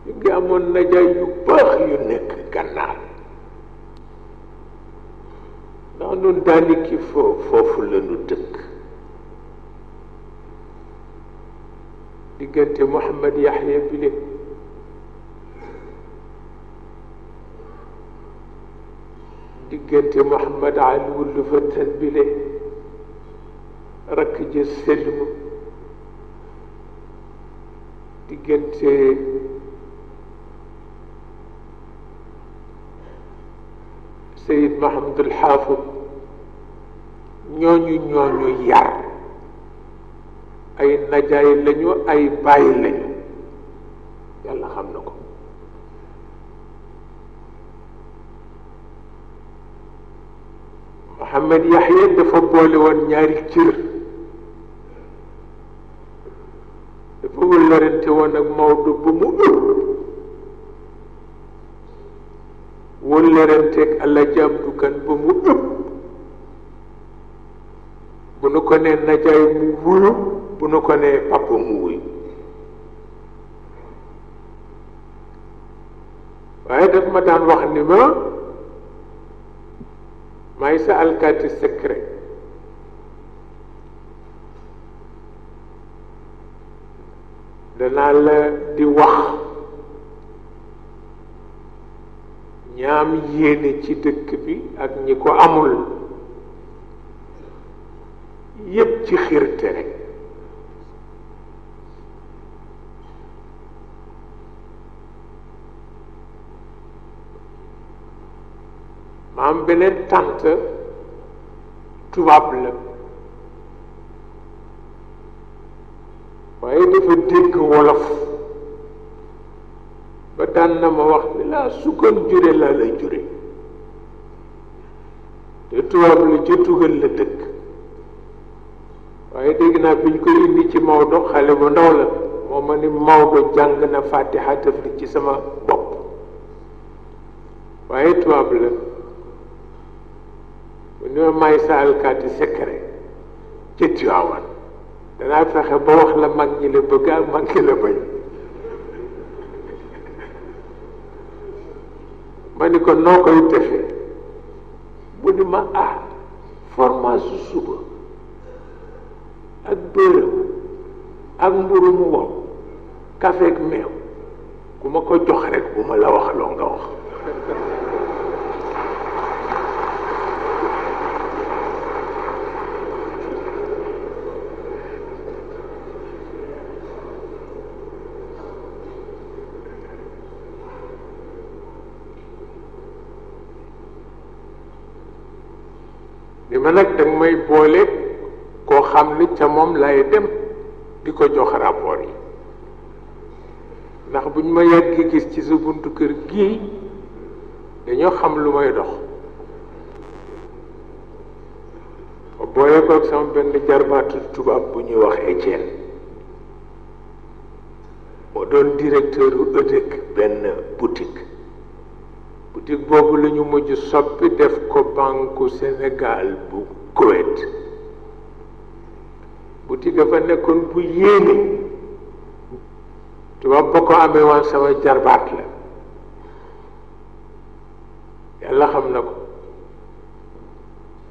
ñu ngi amoon najaay yu baax yu nekk gànnaar ndax nun daaniki foofu la nu dëkk diggante Mouhamad Yahya bile diggante Mouhamad Ali wulu fatan bile rakk ja selmu diggante Seyid Mahamadul Xaafid ñooñu yar ay najaay lañu ay bàyyi lañu yàlla xam na ko Mohamed Yahya dafa boole woon ñaari cër dafa wëllarante woon ak Maodo ba mu ëpp wëllarante ak Alaaji Abdu Kan ba mu ëpp bu nu ko nee najaay mu wuyu bu nu ko nee papa mu wuyu waaye daf ma daan wax ni ma maay sa alkaati secret danaa la di wax ñaam yéene ci dëkk bi ak ñi ko amul yépp ci xiirte rek ma am beneen tante tubaab la waaye dafa dégg wolof ba daan na ma wax ni laa sukkoon jure laa la jure te tubaab la ca tugal la dëkk waaye dégg naa bi ñu koy indi ci Maodo xale bu ndaw la moo ma ni Maodo jàng na Fatiha tëfli ci sama bopp waaye tubaab la bu ni ma may sa alkaati secret ca Tiwaawan danaa fexe ba wax la mag ñi la bëgg ak mag ñi la bañ ma ni ko noo koy defee bu ni ma formation suba ak bërëb ak mburu mu wow café ak meew ku ma ko jox rek bu ma la wax loo nga wax li ma nag danga may boole koo xam ni ca moom lay dem di ko jox rapport yi ndax bu ñu ma yàgg gis ci sa buntu kër gii dañoo xam lu may dox ba boole ko ak sama benn jarbaatu tubaab bu ñuy wax Etienne moo doon directeur u EDEC benn boutique boobu la ñu mujj soppi def ko Banque Sénégal bu Koweït boutique fa nekkoon bu yéene tubaab ba ko amee woon sama jarbaat la yàlla xam na ko